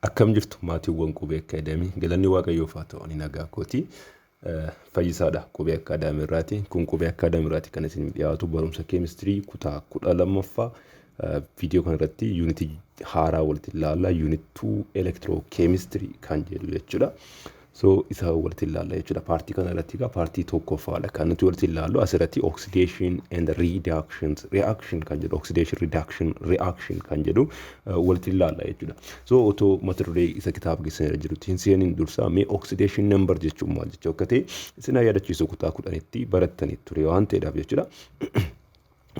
Akkam jirtu, maatiiwwan Qubee Akkaadaamii? Galanni Waaqayyoof haa ta'u, ani nagaa kooti. Fayyisaadha Qubee Akkaadaamii irraati. Kun Qubee Akkaadaamii irraati kan isin dhiyaatu barumsa keemistirii kutaa 12ffaa. Viidiyoo kana irratti yuunitii haaraa walitti ilaalla. Unit 2 electrochemistry kan jedhu jechuudha. So isa walitti ilaalla jechuudha. Paartii kana irratti egaa paartii tokkoffaadha kan nuti walitti ilaallu. Asirratti oxidation and reductions reaction kan jedhu, oxidation reduction reaction kan jedhu walitti ilaalla jechuudha. So otoo mata duree isa kitaaba keessan irra jirutti hin seeniin dursaa mee oxidation number jechuun maal jechuu akka ta'e isin yaadachiisu, kutaa 10tti barattanii ture waan ta'eedhaaf jechuudha.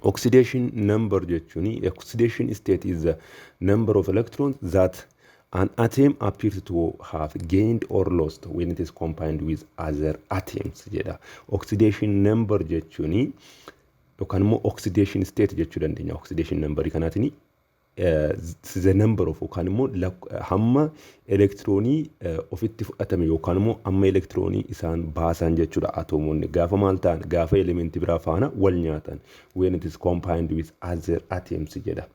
Oxidation number jechuun, oxidation state is the number of electrons that an atom appears to have gained or lost when it is combined with other atoms jedha. Oxidation number jechuun yookaan immoo oxidation state jechuu dandeenya. Oxidation number kanaatiin the number of yookaan immoo hamma elektiroonii ofitti fudhatame yookaan immoo hamma elektiroonii isaan baasan jechuudha, atoomoonni gaafa maal ta'an, gaafa elementii biraa faana wal nyaatan, when it is combined with other atoms jedha.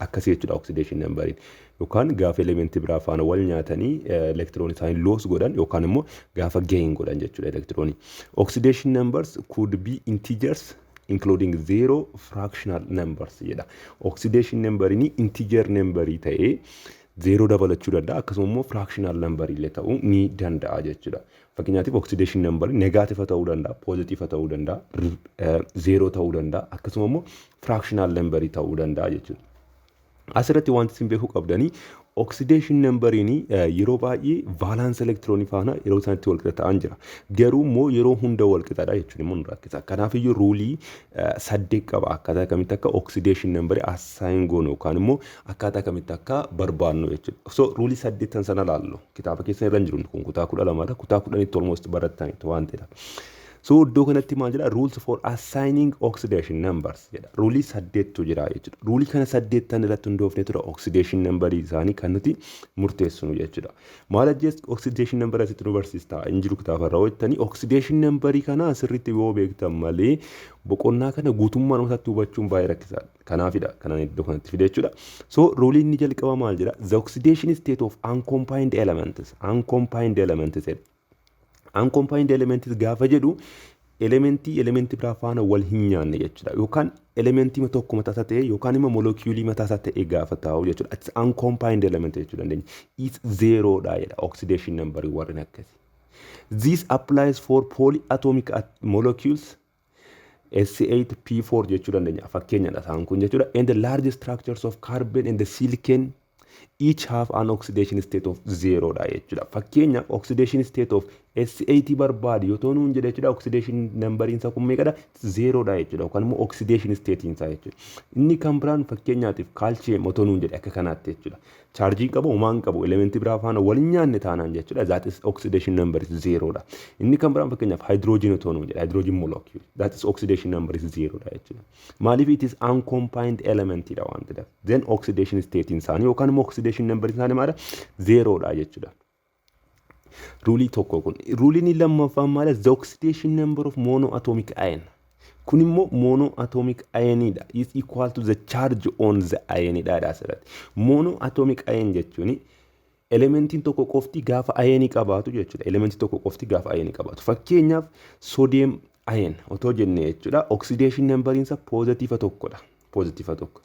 Akkasii jechuudha oxidation numberiin, yookaan gaafa elementii biraa faana wal nyaatanii elektiroonii isaanii loss godhan yookaan immoo gaafa gain godhan jechuudha elektiroonii. Oxidation numbers could be integers including zero, fractional numbers jedha. Oxidation numberiin integer numberii ta'ee zero dabalachuu danda'a, akkasuma immoo fractional number illee ta'uu ni danda'a jechuudha. Fakkeenyaatiif oxidation number negative ta'uu danda'a, positive ta'uu danda'a, zero ta'uu danda'a, akkasuma immoo fractional number ta'uu danda'a jechuudha. Asirratti wanti isin beekuu qabdanii, oxidation numberiin yeroo baay'ee valence elektiroonii faana yeroo isaan itti walqixa ta'an jira. Garuu immoo yeroo hunda walqixadha jechuun immoo nu rakkisa. Kanaafiyyuu ruulii saddeet qaba, akkaataa kamitti akka oxidation numberii assign goonu yookaan immoo akkaataa kamitti akka barbaannu jechuudha. So ruulii saddeettan sana laallu, kitaaba keessa irra hin jiru kun, kutaa 12dha. Kutaa 10tti almost barattaniitu waan ta'eedha. So iddoo kanatti maal jedha? Rules for assigning oxidation numbers jedha. Ruulii saddeettu jira jechuudha. Ruulii kana saddeettan irratti hundoofnee tura oxidation numberii isaanii kan nuti murteessinu jechuudha. Maal ajjees oxidation number asitti nu barsiista hin jiru kitaaba irraa hojjetanii. Oxidation numberii kana sirriitti yoo beektan malee boqonnaa kana guutummaan isaatti hubachuun baay'ee rakkisaadha. Kanaafidha kanan iddoo kanatti fide jechuudha. So ruuliin inni jalqaba maal jedha? The oxidation state of uncombined elements. Uncombined elements jedha. Uncombined elements gaafa jedhu elementii elementii biraa faana wal hin nyaanne jechuudha. Yookaan elementii tokko mataasaa ta'e yookaan immoo molekiyuulii mataasaa ta'e gaafa taa'u jechuudha. It's uncombined element jechuu dandeenya. It's zeroodha jedha oxidation number warreen akkasii. This applies for polyatomic molecules S8P4 jechuu dandeenya. Fakkeenyadha isaan kun jechuudha. And the large structures of carbon and the silicon each have an oxidation state of zero dha jechuudha. Fakkeenyaaf oxidation state of S8 barbaadi yoo ta'u nuun jedhe jechuudha. Oxidation numberiin isaa kun meeqadha? Zero dha jechuudha. Yookaan immoo oxidation state isaa jechuudha. Inni kan biraan fakkeenyaatiif calcium otoo nuun jedhe akka kanaatti jechuudha. Chaarjii qabu homaan qabu, elementii biraa faana wal hin nyaanne taanaan jechuudha. That is oxidation number is zero dha. Inni kan biraan fakkeenyaaf hydrogen otoo nuun jedhe, hydrogen molecule. That is oxidation number is zero dha jechuudha. Maaliif? It is uncombined element dha waan ta'eef. Then oxidation state isaanii yookaan immoo oxidation number isaanii maali? Zero dha jechuudha. Ruulii tokko kun. Ruuliin lammaffaan maali? The oxidation number of monoatomic ion. Kun immoo monoatomic ioniidha. Is equal to the charge on the ionidha asirratti. Monoatomic ion jechuun elementiin tokko qofti gaafa ionii qabaatu jechuudha. Elementii tokko qofti gaafa ionii qabaatu. Fakkeenyaaf sodium ion otoo jenne jechuudha. Oxidation numberiinsa positive tokkodha. Positive tokko.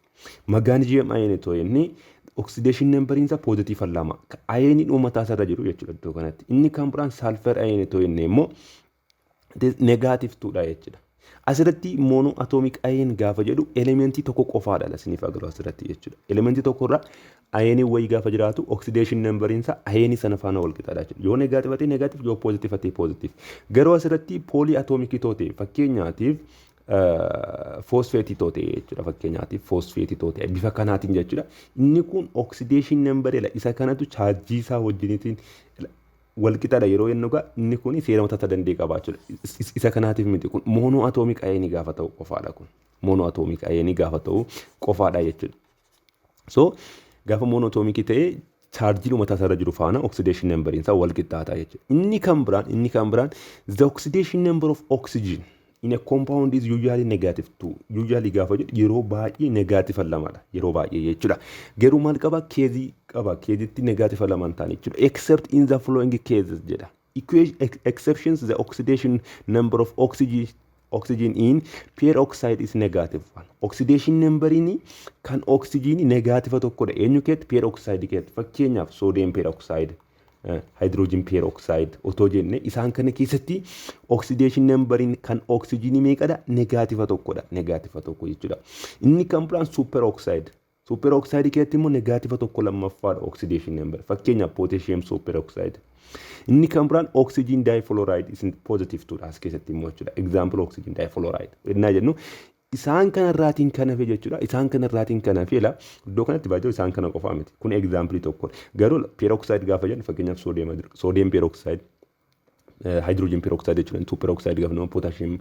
Magnesium ion otoo jenne oxidation numberiinsa positive lama. Ioniin mataa isaarra jiru jechuudha iddoo kanatti. Inni kan biraan sulfur ion otoo jenne immoo negative twodha jechuudha. Asirratti monoatomic ion gaafa jedhu elementii tokko qofaadha isiniif agarru asirratti jechuudha. Elementii tokkorra ionii wayii gaafa jiraatu oxidation numberiinsa ionii sana faana wal qixaadha jechuudha. Yoo negative ta'e negative, yoo positive ta'e positive. Garuu asirratti polyatomicii too ta'e, fakkeenyaatiif foosfeetii too ta'e jechuudha, fakkeenyaatiif foosfeetii too ta'e bifa kanaatiin jechuudha. Inni kun oxidation numberii isa kanatu chaarjii isaa wajjiniitiin walqixaadha yeroo jennu egaa inni kun seera mataa isaa danda'e qaba jechuudha. Isa kanaatiif miti, kun monoatomic ionii gaafa ta'u qofaadha kun. Monoatomic ionii gaafa ta'u qofaadha jechuudha. So gaafa monoatomicii ta'e chaarjiin mataa isaarra jiru faana oxidation numberiin isaa wal qixxaata jechuudha. Inni kan biraan the oxidation number of oxygen in a compound is usually negative two. Usually gaafa jedhu yeroo baay'ee negative lamadha. Yeroo baay'ee jechuudha. Garuu maal qaba? Caseii Jalqaba caseitti negative lama hin taane jechuudha. Except in the following cases jedha. Exceptions: the oxidation number of oxygen in peroxide is negative one. Oxidation numberiin kan oxygen negative tokkodha. Eenyu keetti? Peroxide keetti. Fakkeenyaaf, sodium peroxide, hydrogen peroxide otoo jenne, isaan kana keessatti oxidation numberiin kan oxygen meeqadha? Negative tokkodha. Negative tokko jechuudha. Inni kan biraan superoxide. Superoxide keessatti immoo negative tokko lammaffaadha oxidation number. Fakkeenyaaf, potassium superoxide. Inni kan biraan oxygen difluoride is positive twodha as keessatti immoo jechuudha. Example, oxygen difluoride. Innaa jennu isaan kanarraatiin kan hafe jechuudha. Isaan kanarraatiin kan hafe la iddoo kanatti baay'ee isaan kana qofaa miti. Kun example tokkodha. Garuu peroxide gaafa jennu, fakkeenyaaf sodium peroxide, hydrogen peroxide jechuudha. Superoxide gaafa nama potassium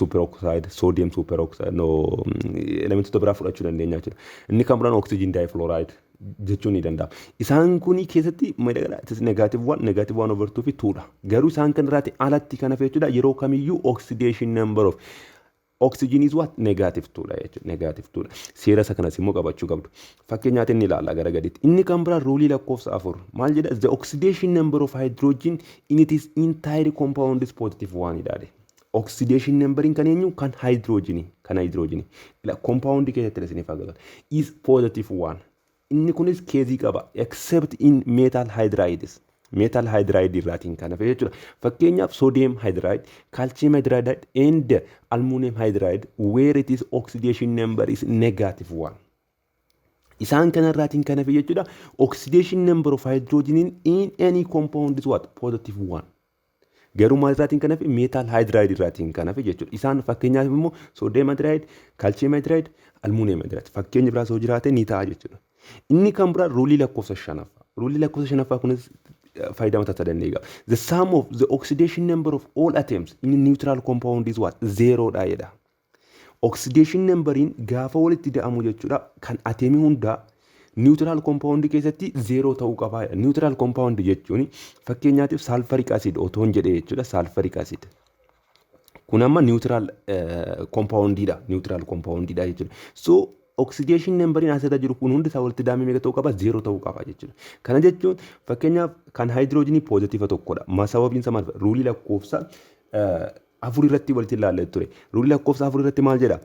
superoxide, sodium superoxide, no, elementoota biraa fudhachuu dandeenya jechuudha. Inni kan biraan oxygen difluoride jechuun ni danda'ama. Isaan kuni keessatti negative one, negative one over two fi twodha. Garuu isaan kan irraati alatti kan hafe jechuudha, yeroo kamiyyuu oxidation number of oxygen is what? Negative twodha jechuudha. Negative twodha. Seera isa kanas immoo qabachuu qabdu. Fakkeenyaatti inni ilaalla gara gadiitti. Inni kan biraa ruleii lakkoofsa 4 maal jedha? The oxidation number of hydrogen in its entire compound is positive one dha. Oxidation numberiin kan eenyu? Kan hydrogenii. Kan hydrogenii. Compound keessatti isiniif agarra. Is positive one. Inni kunis caseii qaba. Except in metal hydrides. Metal hydride irraatiin kan hafe jechuudha. Fakkeenyaaf, sodium hydride, calcium hydride and aluminum hydride, where it is oxidation number is negative one. Isaan kanarraatiin kan hafe jechuudha. Oxidation number of hydrogen in any compound is what? Positive one. Garuu maal irraatiin kan hafe? Metal hydride irraatiin kan hafe jechuudha. Isaan fakkeenyaaf immoo sodium hydride, calcium hydride, aluminum hydride. Fakkeenya biraas yoo jiraate ni ta'a jechuudha. Inni kan biraa ruleii lakkoofsa shanaffaa. Ruleii lakkoofsa shanaffaa kunis faayidaa mataa isaa danda'e qaba. The sum of the oxidation number of all atoms in neutral compound is what? Zero dha jedha. Oxidation numberiin gaafa walitti da'amu jechuudha, kan atomii hundaa neutral compound keessatti zero ta'uu qaba. Neutral compound jechuun fakkeenyaatiif sulfuric acid otoo hin jedhee jechuudha, sulfuric acid. Kun amma neutral compoundiidha. Neutral compoundiidha jechuudha. So oxidation numberiin asirra jiru kun hundi isaa walitti daamee meeqa ta'uu qaba? Zero ta'uu qaba jechuudha. Kana jechuun fakkeenyaaf kan hydrogenii positive tokkodha. Sababiin isaa maal? Ruleii lakkoofsa 4 irratti walitti ilaallee ture. Ruleii lakkoofsa 4 irratti maal jedha?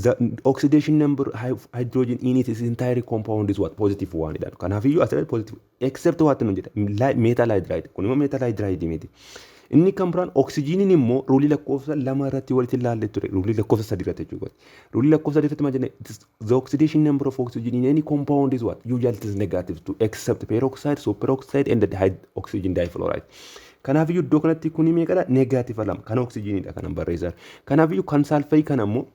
The oxidation number hydrogen in its entire compound is what? Positive one dha. Kanaafiyyuu asirratti positive except what nu jedha? Metal hydride. Kun immoo metal hydride miti. Inni kan biraan oksijiiniin immoo ruleii lakkoofsa 2 irratti walitti ilaallee ture. Ruleii lakkoofsa 3 irratti jechuudha. Ruleii lakkoofsa 3 irratti maal jenne? The oxidation number of oxygen in any compound is what? Usually it is negative two except peroxide, superoxide and the oxygen difluoride. Kanaafiyyuu iddoo kanatti kuni meeqadha? Negative 2 kan oksijiiniidha kanan barreessan. Kanaafiyyuu kan sulfurii kana immoo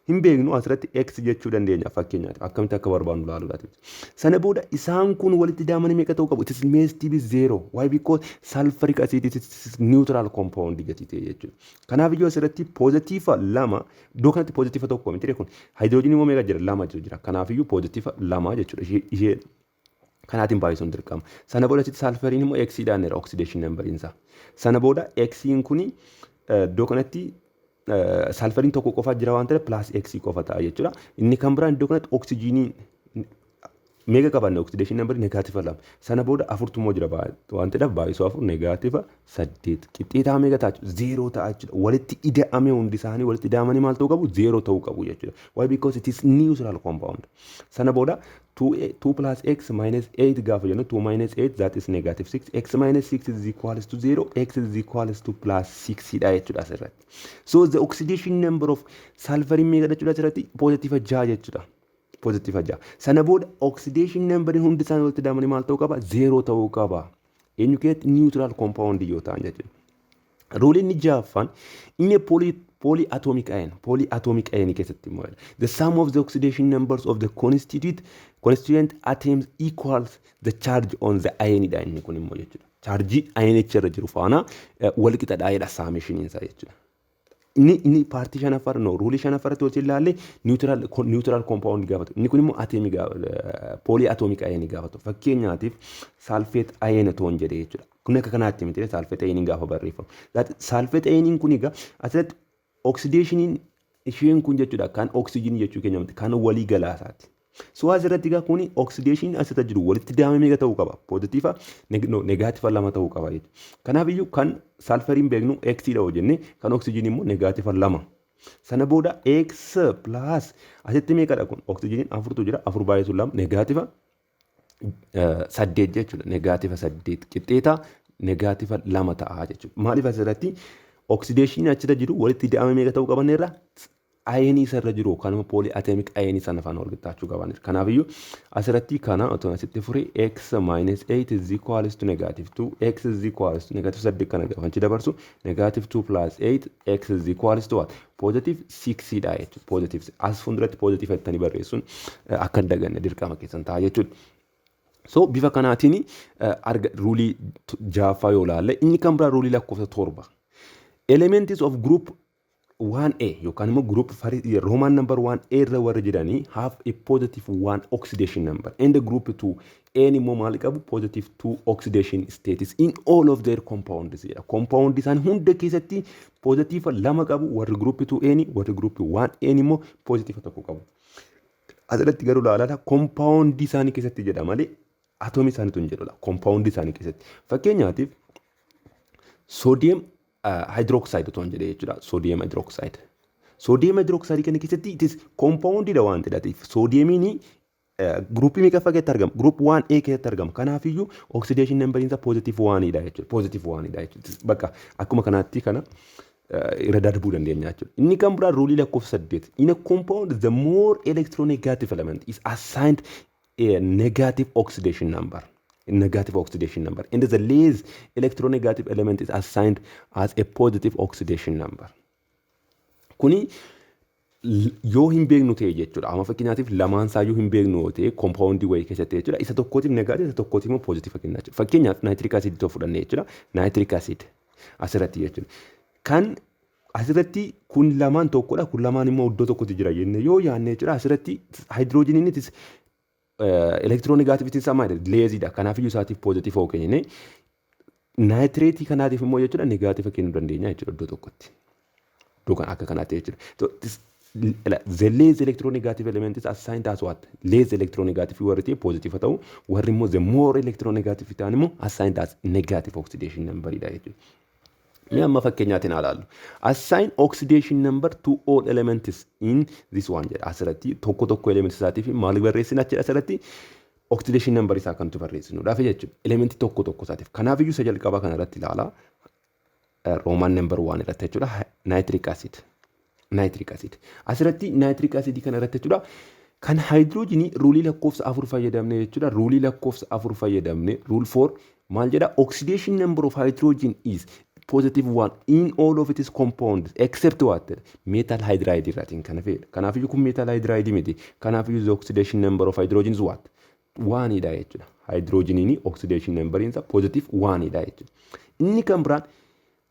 hin beeknu, asirratti X jechuu dandeenya fakkeenyaaf, akkamitti akka barbaannu ilaaluudhaaf. Sana booda isaan kun walitti daamanii meeqa ta'uu qabu? It is must be zero. Why? Because sulfuric acid is neutral compound gati ta'e jechuudha. Kanaafiyyuu asirratti positive 2, iddoo kanatti positive tokko miti kun, hydrogenii immoo meeqa jira? Lama jira. Kanaafiyyuu positive 2 jechuudha. Ishee kanaatiin baay'isuun dirqama. Sana booda asitti sulfuriin immoo X dhaan jira oxidation numberiin isaa. Sana booda Xiin kuni iddoo kanatti sulfuriin tokko qofa jira waan ta'eef plus X qofa ta'a jechuudha. Inni kan biraan iddoo kanatti oksijiiniin meeqa qabanne? Oxidation numberii negative 2. Sana booda afurtu immoo jira waan ta'eef baay'isuu afur, negative 8 qixxeetaa meeqa ta'a? Zero ta'a jechuudha. Walitti ida'amee hundi isaanii walitti ida'amanii maal ta'uu qabu? Zero ta'uu qabu jechuudha. Why? Because it is neutral compound. Sana booda 2 plus x minus 8 gaafa jennu, 2 minus 8, that is negative 6, x minus 6 is equals to 0, x is equals to plus 6 dha jechuudha asirratti. So the oxidation number of sulfur meeqa jechuudha asirratti? Positive 6 jechuudha. Positive 6. Sana booda oxidation number hundi isaanii walitti daamanii maal ta'uu qaba? 0 ta'uu qaba. Eenyu keessatti? Neutral compound yoo ta'an jechuudha. Ruleiin inni ja'affaan inni polyatomic ion, polyatomic ion keessatti immoo the sum of the oxidation numbers of the constituent atoms equals the charge on the ion dha inni kun immoo jechuudha. Chargeii ionicha irra jiru faana wal qixadha jedha summationiin isaa jechuudha. Inni partii shanaffaa, no, ruleii shanaffaarratti walitti ilaalle neutral compound gaafatu. Inni kun immoo atomii polyatomic ion gaafatu. Fakkeenyaatiif, sulfate ion toon jedhee jechuudha. Kun akka kanaatti miti sulfate ion gaafa barreeffamu. Sulfate ion kun egaa asirratti oxidationiin isheen kun jechuudha kan oksijiinii jechuu keenya miti, kan walii galaasaati. So asirratti egaa kuni oxidation asirra jiru walitti daamee meeqa ta'uu qaba? Positive, negative 2 ta'uu qaba jechuudha. Kanaaf iyyuu kan sulfuriin beeknu X dha yoo jenne, kan oksijiinii immoo negative 2. Sana booda X plus asitti meeqadha kun? Oksijiiniin afurtu jira, afur baay'isu lama negative 8 jechuudha. Negative 8 qixxeeta negative 2 ta'a jechuudha. Maaliif asirratti oxidationiin achirra jiru walitti ida'ame meeqa ta'uu qabanneerra? Ionii isarra jiru yookaan immoo polyatomic ionii sana faana wal qixxaachuu qaban. Kanaafiyyuu asirratti kana otoo asitti fure, x minus 8 is equals to negative 2, x is equals to negative 8 kana gaafa dabarsu, negative 2 plus 8, x is equals to what? Positive 6 dha jechuudha. Positive as fuulduratti positive jettanii barreessuun akka hin daganne dirqama keessan ta'a jechuudha. So bifa kanaatiin arga ruleii jaaffaa yoo ilaalle, inni kan biraa ruleii lakkoofsa 7. Elements of group 1A yookaan immoo group Roman number 1A irra warri jiranii have a positive 1 oxidation number, and the group 2 A immoo maal qabu? Positive 2 oxidation status in all of their compounds jedha. Compound isaan hunda keessatti positive 2 qabu warri group 2A, warri group 1A immoo positive 1 qabu. Asirratti garuu ilaalaa, compound isaanii keessatti jedha malee atomii isaaniitu hin jedhudha. Compound isaanii keessatti. Fakkeenyaatiif sodium hydroxide otoo hin jedhee jechuudha. Sodium hydroxide. Sodium hydroxide kana keessatti it is compoundidha waan ta'eef sodiumiin groupii meeqaffaa keessatti argama? Group 1A keessatti argama. Kanaafiyyuu oxidation numberiin isaa positive 1dha jechuudha. Positive 1dha jechuudha. Bakka akkuma kanaatti kana irra darbuu dandeenya jechuudha. Inni kan biraa ruleii lakkoofsa 8. In a compound, the more electronegative element is assigned a negative oxidation number. Negative oxidation number. And the less electronegative element is assigned as a positive oxidation number. Kuni yoo hin beeknu ta'e jechuudha. Amma fakkeenyaatiif lamaan isaayyuu hin beeknu yoo ta'e, compoundii wayii keessatti jechuudha. Isa tokkootiif negative, isa tokkootiif immoo positive kenna jechuudha. Fakkeenyaaf nitric acidii tokko fudhannee jechuudha. Nitric acid asirratti jechuudha. Kan asirratti kun lamaan tokkodha, kun lamaan immoo iddoo tokkotti jira jennee yoo yaadne jechuudha. Asirratti hydrogeniinis electronegativityn isaa maali? Lessiidha. Kanaafiyyuu isaatiif positive yoo kennine, nitrateii kanaatiif immoo jechuudha negative kennuu dandeenya jechuudha iddoo tokkotti. Iddoo kan akka kanaatti jechuudha. The less electronegative element is assigned as what? Less electronegative warri ta'e positive ta'u, warri immoo the more electronegative ta'an immoo assigned as negative oxidation number dha jechuudha. Mee amma fakkeenyaatiin haa ilaallu. Assign oxidation number to all elements in this one jedha asirratti. Tokko tokko element isaatiif maal barreessina jedha asirratti? Oxidation number isaa kamtu barreessinuudhaaf jechuudha. Elementii tokko tokko isaatiif. Kanaafiyyuu isa jalqabaa kanarratti ilaala. Roman number one irratti jechuudha. Nitric acid. Nitric acid. Asirratti nitric acid kana irratti jechuudha. Kan hydrogenii ruleii lakkoofsa 4 fayyadamne jechuudha. Ruleii lakkoofsa 4 fayyadamne, rule 4 maal jedha? Oxidation number of hydrogen is positive one in all of its compounds except what? Metal hydride irraatiin kana fedha. Kanaafiyyuu kun metal hydride miti. Kanaafiyyuu the oxidation number of hydrogen is what? Oneidha jechuudha. Hydrogeniin oxidation number isaa positive oneidha jechuudha. Inni kan biraan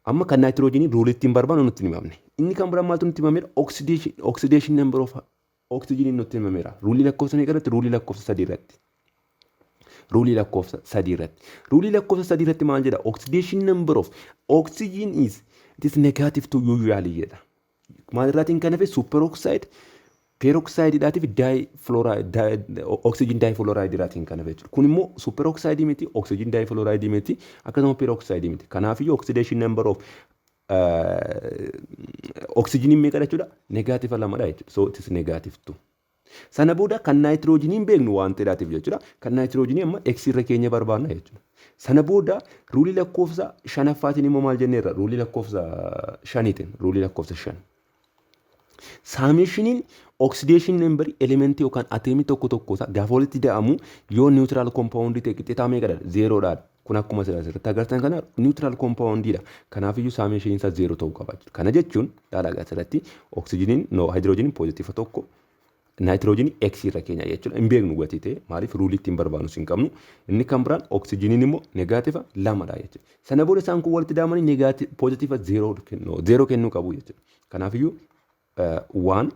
amma kan nitrogenii ruleii ittiin barbaannu nutti hin himamne. Inni kan biraan maaltu nutti himameera? Oxidation number of oxygen nutti himameera. Ruleii lakkoofsa meeqa irratti? Ruleii lakkoofsa 3 irratti. Ruleii lakkoofsa 3 irratti. Ruleii lakkoofsa 3 irratti maal jedha? Oxidation number of oxygen is, it is negative two usually jedha. Maal irraatiin kan hafe? Superoxide, peroxideidhaatii fi difluoride, oxygen difluoride irraatiin kan hafe jechuudha. Kun immoo superoxide miti, oxygen difluoride miti, akkasuma peroxide miti. Kanaafiyyuu oxidation number of oxygeniin meeqa jechuudha? Negative 2dha jechuudha. So it is negative two. Sana booda kan nitrogeniin beeknu waan ta'eedhaatiif jechuudha. Kan nitrogenii amma X irra keenya barbaanna jechuudha. Sana booda ruleii lakkoofsa shanaffaatiin immoo maal jenneerra? Ruleii lakkoofsa shaniitiin, ruleii lakkoofsa 5. Summationiin oxidation numberii elementii yookaan atomii tokko tokko isaa gaafa walitti da'amu yoo neutral compoundii ta'e qixxeetaa meeqadha? Zerodha. Kun akkuma asirratti agartan kana neutral compoundiidha. Kanaafiyyuu summationiin isaa zero ta'uu qaba. Kana jechuun ilaalaa, asirratti oksijiniin, no, hydrogeniin positive 1, nitrogenii X irra keenya jechuudha. Hin beeknu gatii ta'e, maaliif ruleii ittiin barbaadnu hin qabnu. Inni kan biraan oksijiniin immoo negative 2dha jechuudha. Sana booda isaan kun walitti daamanii negative, positive zero kennuu qabu jechuudha. Kanaafiyyuu 1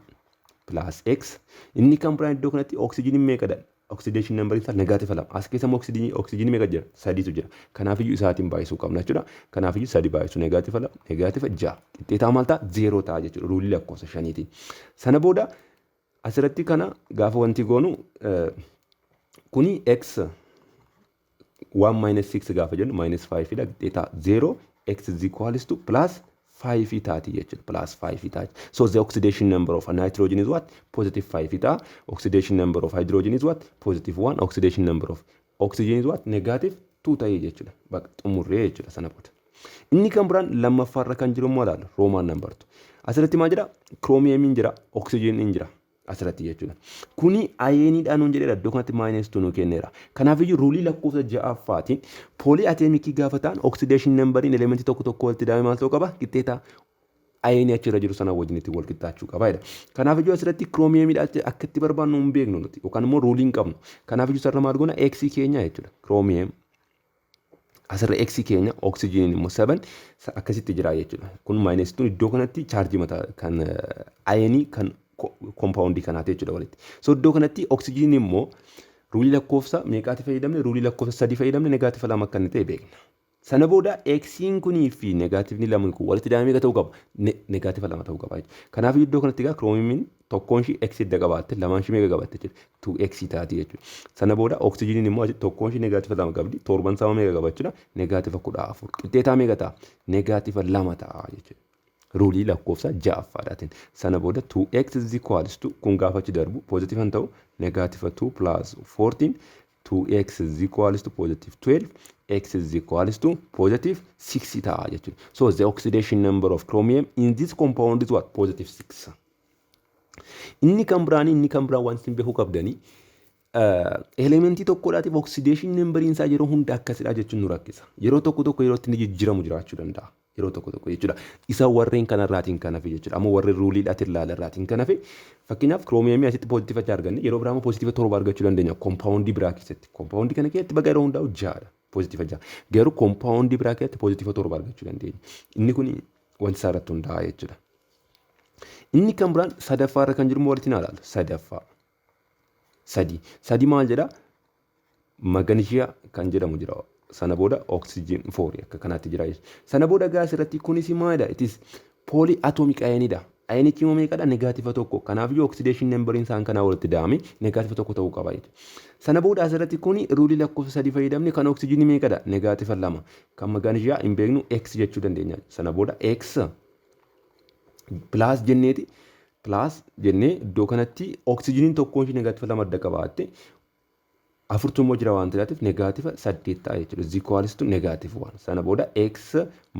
plus X, inni kan biraan iddoo kanatti oksijiniin meeqadha? Oxidation number isaa negative 2. As keessa immoo oksijiinii meeqa jira? Sadiitu jira. Kanaafiyyuu isaatiin baay'isuu qabna jechuudha. Kanaafiyyuu sadi baay'isuu negative 2, negative 6. Qixxeetaa maal ta'a? Zero ta'a jechuudha. Ruleii lakkoofsa shaniitiin. Sana booda Asirratti kana gaafa wanti goonu, kuni x 1 minus 6 gaafa jennu minus 5 dha, qixxeetaa 0, x is equals to plus 5 taati jechuudha, plus 5 taati. So the oxidation number of nitrogen is what? Positive 5 ta'a. Oxidation number of hydrogen is what? Positive 1. Oxidation number of oxygen is what? Negative 2 ta'ee jechuudha. Bakka xumurree jechuudha sana booda. Inni kan biraan lammaffaarra kan jiru immoo ilaalla, Roman number two. Asirratti maal jedha? Chromiumiin jira, oxygeniin jira asirratti jechuudha. Kuni ioniidhaan nuun jedheera, iddoo kanatti minus 2 nu kenneera. Kanaafiyyuu ruleii lakkoofsa ja'affaatiin polyatomicii gaafa ta'an oxidation numberiin elementii tokko tokko walitti daame maal ta'uu qaba? Qixxeetaa ionii achirra jiru sana wajjin itti wal qixxaachuu qaba jedha. Kanaafiyyuu asirratti chromiumiidha akka itti barbaannu hin beeknu nuti yookaan immoo ruleii hin qabnu. Kanaafiyyuu sarara maal goona? X keenya jechuudha. Chromium asirra X keenya, oxygeniin immoo 7 akkasitti jira jechuudha. Kun minus 2 iddoo kanatti chaarjii mataa kan ionii kan compoundii kanaati jechuudha walitti. So iddoo kanatti oxygeniin immoo ruleii lakkoofsa meeqaati fayyadamne? Ruleii lakkoofsa 3 fayyadamne, negative 2 akka inni ta'e beekna. Sana booda Xiin kunii fi negativeni 2 kun walitti daa'amee meeqa ta'uu qaba? Negative 2 ta'uu qaba jechuudha. Kanaaf iddoo kanatti egaa chromiumiin tokkoon ishii X idda qabaatte, lamaan ishii meeqa qabaatte jechuudha? 2X taati jechuudha. Sana booda oxygeniin immoo asitti tokkoon ishii negative 2 qabdi. Torban isaa meeqa qaba jechuudha? Negative 14. Qixxeetaa meeqa ta'a? Negative 2 ta'a jechuudha. Ruleii lakkoofsa ja'affaadhaatiin. Sana booda 2x is equals to, kun gaafa achi darbu positive hin ta'u, negative 2 plus 14, 2x is equals to positive 12, x is equals to positive 6 ta'a jechuudha. So the oxidation number of chromium in this compound is what? Positive 6. Inni kan biraan waan isin beekuu qabdanii, elementii tokkodhaatiif oxidation numberiin isaa yeroo hunda akkasidha jechuun nu rakkisa. Yeroo tokko tokko yeroo itti inni jijjiiramu jiraachuu danda'a. Yeroo tokko tokko jechuudha. Isa warreen kanarraatiin kan hafe jechuudha. Amma warreen ruleiidhaatiin ilaalarraatiin kan hafe, fakkeenyaaf chromiumii asitti positive 6 arganne, yeroo biraa immoo positive 7 argachuu dandeenya compoundii biraa keessatti. Compoundii kana keessatti baga yeroo hundaa'u ja'adha. Positive 6. Garuu compoundii biraa keessatti positive 7 argachuu dandeenya. Inni kun wanti isaa irratti hundaa'a jechuudha. Inni kan biraan sadaffaa irra kan jiru immoo walitti ilaalu. Sadaffaa. Sadi. Sadi maal jedhaa? Magnesium kan jedhamu jira. Sana booda oxygen fourii akka kanaatti jira jechuudha. Sana booda gaas irratti kunis maalidha? It is polyatomic ionidha. Ionichi immoo meeqadha? Negative 1. Kanaafiyyuu oxidation numberiin isaan kanaa walitti da'ame negative 1 ta'uu qaba jechuudha. Sana booda asirratti kuni ruleii lakkoofsa 3 fayyadamne, kan oxygenii meeqadha? Negative 2. Kan magnesium hin beeknu, X jechuu dandeenya. Sana booda X plus jenneeti, plus jennee iddoo kanatti oxygeniin tokkoon ishee negative 2 adda qabaatte, afurtu immoo jira waan ta'eef negative 8 ta'a jechuudha. Is equals to negative 1. Sana booda x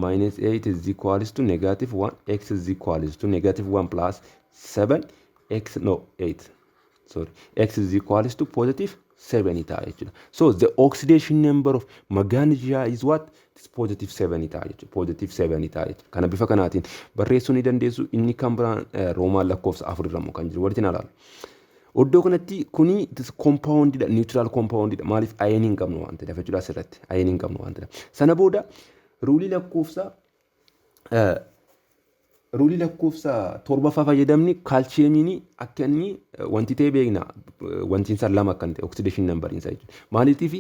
minus 8 is equals to negative 1, x is equals to negative 1 plus 7, x, no, 8, sorry, x is equals to positive 7 ta'a jechuudha. So the oxidation number of magnesium is what? It's positive 7 ta'a jechuudha. Positive 7 ta'a jechuudha. Kana bifa kanaatiin barreessuu ni dandeessu. Inni kan biraan Roman lakkoofsa 4 irra immoo kan jiru walitti ilaalu. Iddoo kanatti kuni compoundidha, neutral compoundidha. Maaliif? Ionii hin qabnu waan ta'eef jechuudha asirratti. Ionii hin qabnu waan ta'eef. Sana booda ruleii lakkoofsa torbaffaa fayyadamni calciumiin akka inni wanti ta'e beekna, wanti isaa 2 akka ta'e, oxidation numberiin isaa jechuudha. Maaliitiif?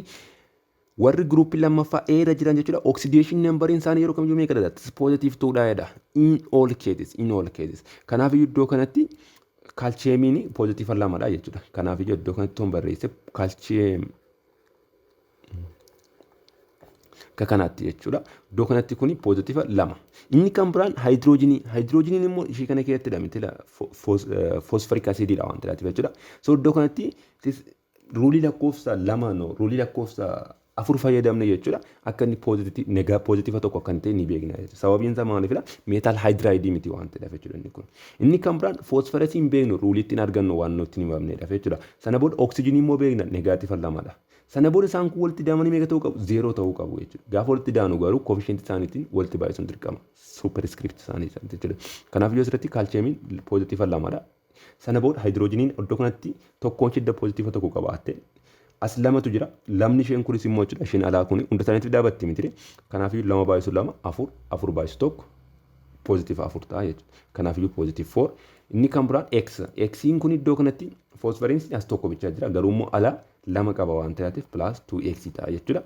Warri groupii lammaffaa eera jiran jechuudha, oxidation numberiin isaanii yeroo kamiyyuu meeqa dha? Positive twodha jedha. In all cases, in all cases. Kanaaf iddoo kanatti calciumiin positive 2dha jechuudha. Kanaaf iddoo kanatti toon barreesse calcium akka kanaatti jechuudha. Iddoo kanatti kuni positive 2. Inni kan biraan hydrogenii. Hydrogeniin immoo ishee kana keessatti miti, phosphoric acidiidha waan ta'eef jechuudha. So iddoo kanatti ruleii lakkoofsa 2, no, ruleii lakkoofsa 4 fayyadamne jechuudha. Akka inni positive 1 akka inni ta'e ni beekna jechuudha. Sababiin isaa maaliifidha? Metal hydrideii miti waan ta'eef jechuudha inni kun. Inni kan biraan phosphorusii hin beeknu, ruleii ittiin argannu waan nutti hin himamnedha jechuudha. Sana booda oxygenii immoo beekna, negative 2dha. Sana booda isaan kun walitti daamanii meeqa ta'uu qabu? Zeeroo ta'uu qabu jechuudha. Gaafa walitti daanu garuu coefficientii isaaniitiin walitti baay'isuun dirqama. Superscript isaanii jechuudha. Kanaaf iyyuu asirratti calciumiin positive 2dha. Sana booda hydrogeniin iddoo kanatti tokkoon shidda positive 1 qabaatte, as lamatu jira. Lamni isheen kunis immoo jechuudha, isheen alaa kun hunda isaaniitiif dhaabatti miti. Kanaaf iyyuu 2 baay'isu 2 4, 4 baay'isu 1 positive 4 ta'a jechuudha. Kanaaf iyyuu positive 4. Inni kan biraan X. Xiin kun iddoo kanatti phosphorusiin as tokko bichaa jira. Garuu immoo ala lama qaba waan ta'eef plus 2x ta'a jechuudha.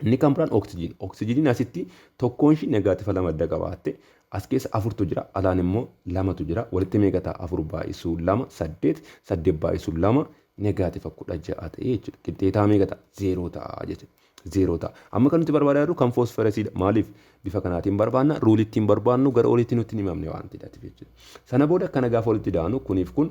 Inni kan biraan oksijiin. Oksijiiniin asitti tokkoon ishii negative 2 adda qabaatte, as keessa afurtu jira, alaan immoo lamatu jira. Walitti meeqa ta'a? Afur baay'isuu lama saddeet, saddeet baay'isuu lama negative 16 ta'e jechuudha. Qixxeetaa meeqa ta'a? Zeeroo ta'a jechuudha. Zeeroo ta'a. Amma kan nuti barbaadaa jirru kan foosfarasiidha. Maaliif bifa kanaatiin barbaanna? Rule ittiin barbaannu gara olitti nutti hin himamne waan ta'eef jechuudha. Sana booda kana gaafa walitti daanu, kuniif kun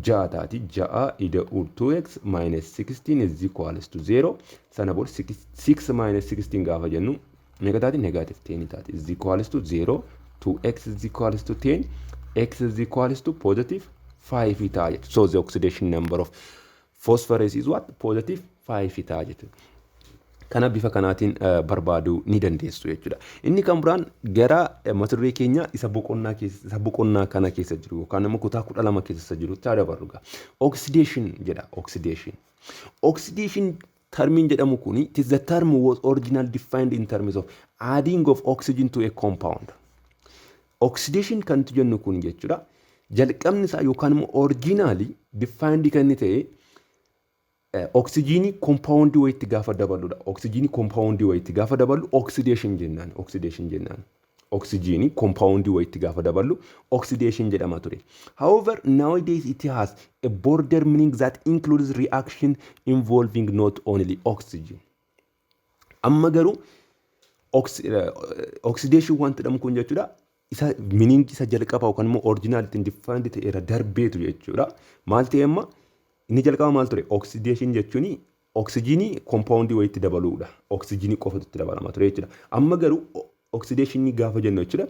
ja'a taati. Ja'a ida'uu 2x minus 16 is equals to 0. Sana booda 6 minus 16 gaafa jennu meeqa taati? Negative 10 taati. Is equals to 0. 2x is equals to 10. X is equals to positive 5 ta'a jechuudha. So the oxidation number of phosphorus is what? Positive 5 ta'a jechuudha. Kana bifa kanaatiin barbaaduu ni dandeessu jechuudha. Inni kan biraan gara mata duree keenya isa boqonnaa kana keessa jiru yookaan immoo kutaa 12 keessa jirutti haa dabarru. Oxidation jedha, oxidation. Oxidation termiin jedhamu kuni, it is the term was originally defined in terms of adding of oxygen to a compound. Oxidation kan nuti jennu kun jechuudha. Jalqabni isaa yookaan immoo originally defined kan inni ta'e oksijiinii compoundii wayitti gaafa dabaludha. Oksijiinii compoundii wayitti gaafa daballu oxidation jennaan. Oxidation jennaan. Oksijiinii compoundii wayitti gaafa daballu oxidation jedhama ture. However, nowadays it has a broader meaning that includes reaction involving not only oxygen. Amma garuu oxidation wanti jedhamu kun jechuudha, isa meaning isa jalqabaa yookaan immoo original ittiin defined ta'eera darbeetu jechuudha. Maal ta'e amma? Inni jalqaba maal ture? Oxidation jechuun oksijiinii compoundii wayitti dabaluudha. Oksijiinii qofatu itti dabalama ture jechuudha. Amma garuu oxidationii gaafa jennu jechuudha,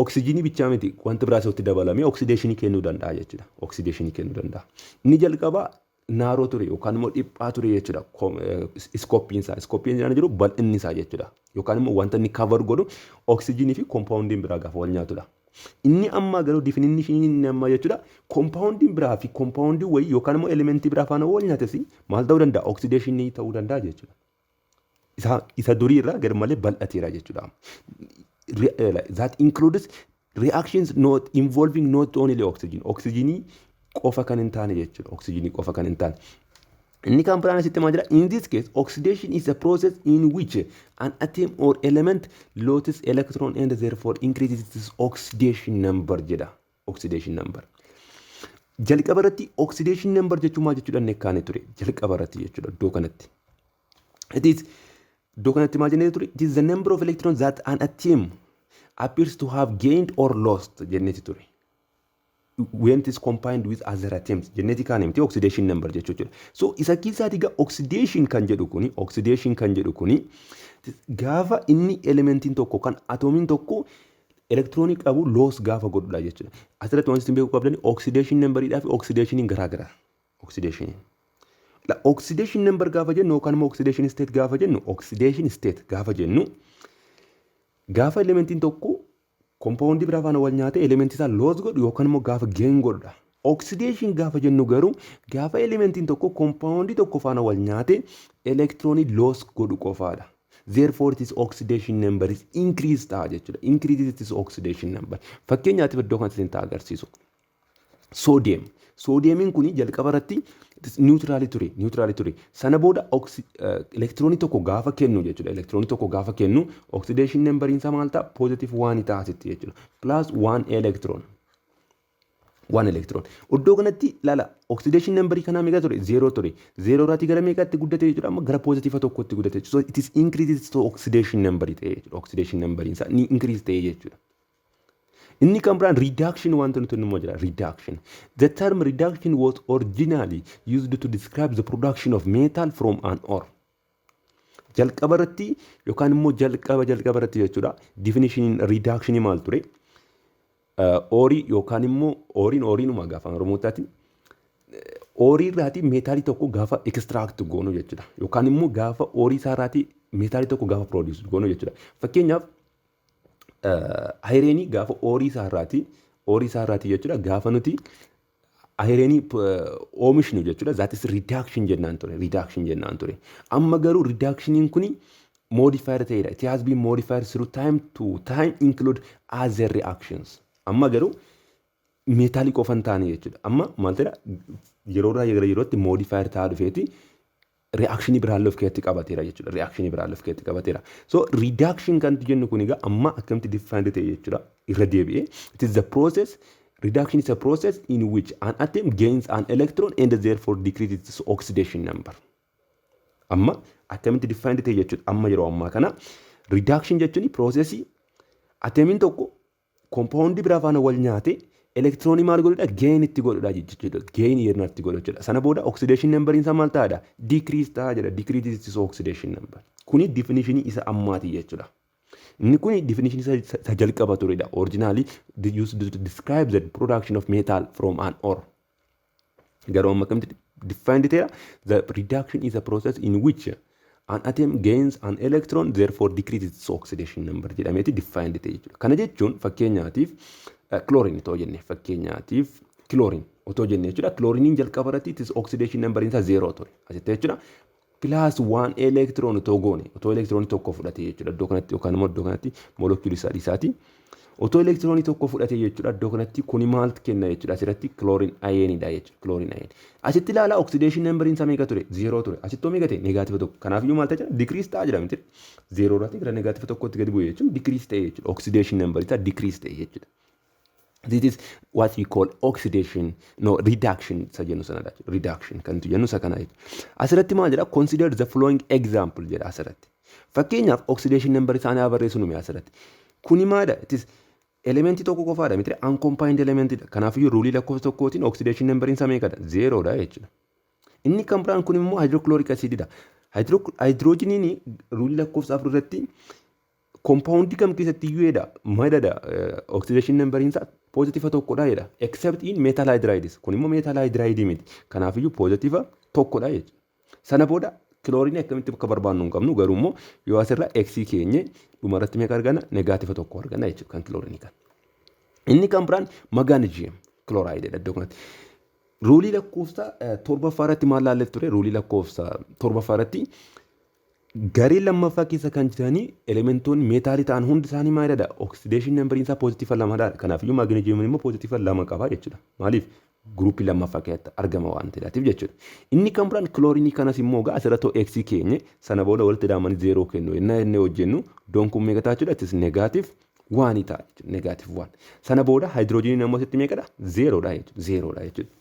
oksijiinii bichaa miti, wanti biraas itti dabalamee oxidationii kennuu danda'a jechuudha. Oxidationii kennuu danda'a. Inni jalqabaa narrow ture yookaan immoo dhiphaa ture jechuudha. Scopeiin isaa. Scopeiin isaa jiru bal'inni isaa jechuudha. Yookaan immoo wanta inni cover godhu oksijiinii fi compoundiin biraa gaafa wal nyaatudha. Inni ammaa garuu definitionii inni ammaa jechuudha, compoundiin biraa fi compoundii wayii yookaan immoo elementii biraa faana wal nyaates maal ta'uu danda'a? Oxidationii ta'uu danda'a jechuudha. Isa durii irraa gar malee bal'ateera jechuudha. That includes reactions not involving not only oxygen. Oxygenii qofa kan hin taane jechuudha. Oxygenii qofa kan hin taane. Inni kan biraan asitti maal jira? In this case, oxidation is a process in which an atom or element loses electron and therefore increases its oxidation number jedha. Oxidation number. Jalqaba irratti oxidation number jechuun maal jechuudha inni kaane ture? Jalqaba irratti jechuudha iddoo kanatti. It is, iddoo kanatti maal jennee ture? It is the number of electrons that an atom appears to have gained or lost jenneeti ture, when it is combined with other atoms jenneeti kaane miti oxidation number jechuudha. So isa keessaati egaa oxidation kan jedhu kuni gaafa inni elementiin tokko kan atoomiin tokko elektiroonii qabu lose gaafa godhudha jechuudha. Asirratti wanti isin beekuu qabdan oxidation numberiidhaa fi oxidationiin garaagara. Oxidationiin. Oxidation number gaafa jennu yookaan immoo oxidation state gaafa jennu, oxidation state gaafa jennu, gaafa elementiin tokko compoundii biraa faana wal nyaatee elementii isaa lose godhu yookaan immoo gaafa gain godhudha. Oxidation gaafa jennu garuu gaafa elementiin tokko compoundii tokko faana wal nyaatee elektiroonii lose godhu qofaadha. Therefore its oxidation number is increase ta'a jechuudha. Increase its oxidation number. Fakkeenyaatiif iddoo kanatti isin ta'a agarsiisu. Sodium. Sodiumiin kun jalqaba irratti neutralii ture. Neutralii ture. Sana booda elektiroonii tokko gaafa kennu jechuudha. Elektiroonii tokko gaafa kennu oxidation numberiin isaa maal ta'a? Positive one ta'a asitti jechuudha. Plus one electron. One electron. Iddoo kanatti ilaala, oxidation numberii kanaa meeqa ture? Zeeroo ture. Zeeroo irraatii gara meeqaatti guddate jechuudha? Amma gara positive tokkotti guddate jechuudha. So it is increases to oxidation numberii ta'e jechuudha. Oxidation numberiin isaa ni increase ta'e jechuudha. Inni kan biraan reduction wanta nuti immoo jira, reduction. The term reduction was originally used to describe the production of metal from an ore. Jalqaba irratti yookaan immoo jalqaba irratti jechuudha. Definition reduction maal ture? Oreii yookaan immoo oreiin oreiinuma gaafa Oromootaati. Oreii irraatii metalii tokko gaafa extract goonu jechuudha. Yookaan immoo gaafa oreii isaa irraatii metalii tokko gaafa produce goonu jechuudha. Fakkeenyaaf ironii gaafa oreii isaa irraatii jechuudha, gaafa nuti ironii oomishnu jechuudha. That is reduction jennaan ture. Reduction jennaan ture. Amma garuu reductioniin kuni modified ta'edha. It has been modified through time to time include other reactions. Amma garuu metalii qofa hin taane jechuudha. Amma maal ta'edha? Yeroo irraa gara yerootti modified ta'aa dhufeeti. Reactionii biraallee of keessatti qabateera jechuudha. Reactionii biraallee of keessatti qabateera. So reduction kan jennu kun egaa amma akkamitti defined ta'e jechuudha. Irra deebi'ee, it is the process, reduction is a process in which an atom gains an electron and therefore decreases its oxidation number. Amma akkamitti defined ta'e jechuudha. Amma yeroo ammaa kana reduction jechuun processii atomiin tokko compoundii biraa faana wal nyaate elektiroonii maal godhudha? Gain itti godhudha jechuudha. Gain yeroo itti godhu jechuudha. Sana booda oxidation numberiin isaa maal ta'adha? Decrease ta'a jedha. Decrease its oxidation number. Kuni definitionii isa ammaati jechuudha. Inni kuni definition isa jalqaba turedha. Originally used to describe the production of metal from an ore. Garuu amma akkamitti defined ta'eera? The reduction is a process in which an atom gains an electron, therefore decreases its oxidation number jedhameeti defined ta'e jechuudha. Kana jechuun fakkeenyaatiif chlorine otoo jenne, fakkeenyaatiif chlorine otoo jenne jechuudha. Chloriniin jalqaba irratti its oxidation number isaa zero ture. Asitti jechuudha. Plus one electron otoo goone, otoo elektiroonii tokko fudhate jechuudha. Iddoo kanatti yookaan immoo iddoo kanatti moolekiyuulii isaa dhiisaati. Otoo elektiroonii tokko fudhate jechuudha. Iddoo kanatti kuni maaltu kenna jechuudha? Asirratti chlorine ioniidha jechuudha. Chlorine ion. Asitti ilaala, oxidation numberiin isaa meeqa ture? Zero ture. Asitti meeqa ta'e? Negative 1. Kanaafiyyuu maal ta'e jira? Decrease ta'aa jira miti? Zero irratti gara negative 1tti gadi bu'e jechuun decrease ta'e jechuudha. Oxidation number isaa decrease ta'e jechuudha. This is what we call oxidation, no, reduction isa jennu sanadha. Reduction kan nuti jennu isa kana jechuudha. Asirratti maal jedha? "Consider the following example" jedha asirratti. Fakkeenyaaf oxidation number isaanii haa barreessu numi asirratti. Kuni maalidha? It is elementii tokko qofaadha miti? Uncombined elementidha. Kanaafiyyuu ruleii lakkoofsa tokkootiin oxidation numberiin isaa meeqadha? Zerodha jechuudha. Inni kan biraan kun immoo hydrochloric acididha. Hydrogeniin ruleii lakkoofsa 4 irratti compoundii kam keessatti iyyuu jedha madada oxidation numberiin isaa positive 1dha jedha. Except in metal hydrides. Kun immoo metal hydride miti. Kanaafiyyuu positive 1dha jechuudha. Sana booda kiloorinii akkamitti bakka barbaannu hin qabnu, garuu immoo yoo asirra x keenye dhumarratti meeqa arganna? Negative 1 arganna jechuudha kan kiloorinii kan. Inni kan biraan magnesium chloride iddoo kanatti. Ruleii lakkoofsa torbaffaa irratti maal laallee ture? Ruleii lakkoofsa torbaffaa irratti garee lammaffaa keessa kan jiranii elementoonni meetaalii ta'an hundi isaanii maalidha? Oxidation numberiin isaa positive 2dha. Kanaafiyyuu maagneeziyeemiin immoo positive 2 qaba jechuudha. Maaliif? Groupii lammaffaa keessatti argama waan ta'eef jechuudha. Inni kan biraan kiloorinii kanas immoo gaa asirratti x keenye sana booda walitti daamanii zero kennu. Inni inni hojjennu iddoon kun meeqa ta'a jechuudha? It negative one ta'a jechuudha. Negative one. Sana booda haayidroojiniin ammoo asitti meeqadha? Zerodha jechuudha. Zerodha jechuudha.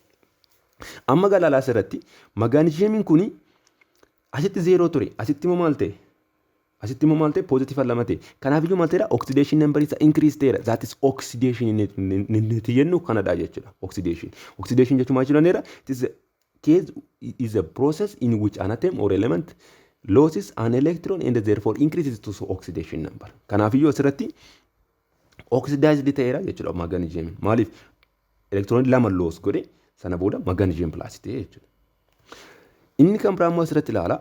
Amma galaalaa asirratti maagneeziyeemiin kuni asitti zero ture. Asitti immoo maal ta'e? Asitti immoo maal ta'e? Positive 2 ta'e. Kanaafiyyuu maal ta'edha? Oxidation number isaa increase ta'eera. That is oxidation inni jennu kanadha jechuudha. Oxidation. Oxidation jechuun maal jechuudha? It is a case is a process in which an atom or element loses an electron and therefore increases its oxidation number. Kanaafiyyuu asirratti oxidized ta'eera jechuudha maagneeziyeemiin. Maaliif? Elektiroonii lama lose godhe, sana booda magnesium plus ta'e jechuudha. Inni kan biraa immoo asirratti ilaala.